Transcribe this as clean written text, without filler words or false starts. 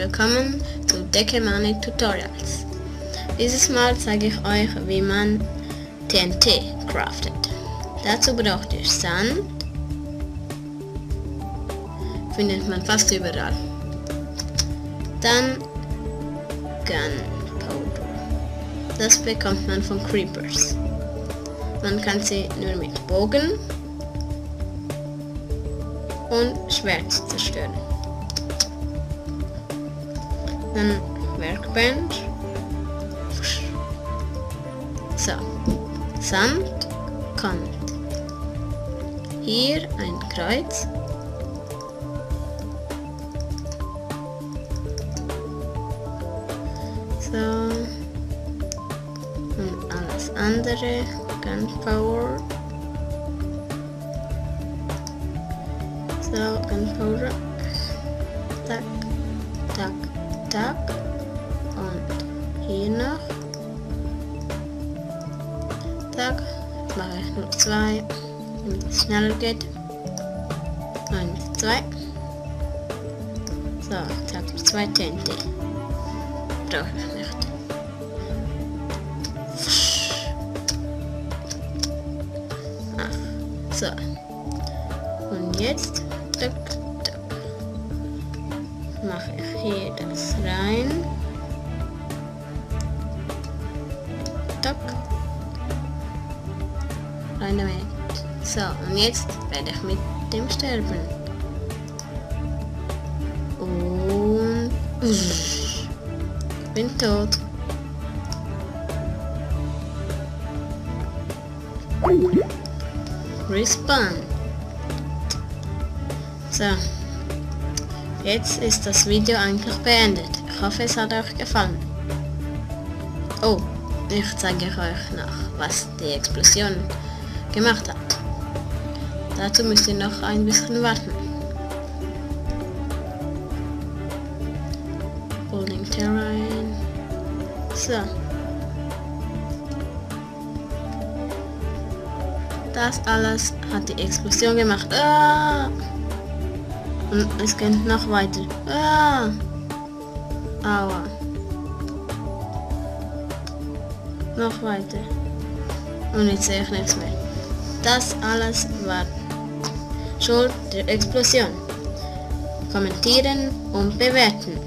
willkommen zu Dekemani Tutorials. Dieses Mal zeige ich euch, wie man TNT craftet. Dazu braucht ihr Sand, findet man fast überall. Dann Gunpowder, das bekommt man von Creepers. Man kann sie nur mit Bogen und Schwert zerstören. Dann Workbench. So, Sand kommt hier ein Kreuz. So, und alles andere, Gunpowder. So, Gunpowder. Tack, tack, tack. Und hier noch. Tack. Jetzt mache ich nur 2, damit es schneller geht. 1, 2. So, jetzt habe ich 2 TNT. Brauche ich nicht. Ach, so. Und jetzt mache ich hier das rein. Tack. Rein damit. So, und jetzt werde ich mit dem sterben. Und ich bin tot. Respawn. So, jetzt ist das Video eigentlich beendet. Ich hoffe, es hat euch gefallen. Oh, ich zeige euch noch, was die Explosion gemacht hat. Dazu müsst ihr noch ein bisschen warten. Holding Terrain. So. Das alles hat die Explosion gemacht. Ah! Und es geht noch weiter. Ah! Aua. Noch weiter. Und jetzt sehe ich nichts mehr. Das alles war Schuld der Explosion. Kommentieren und bewerten.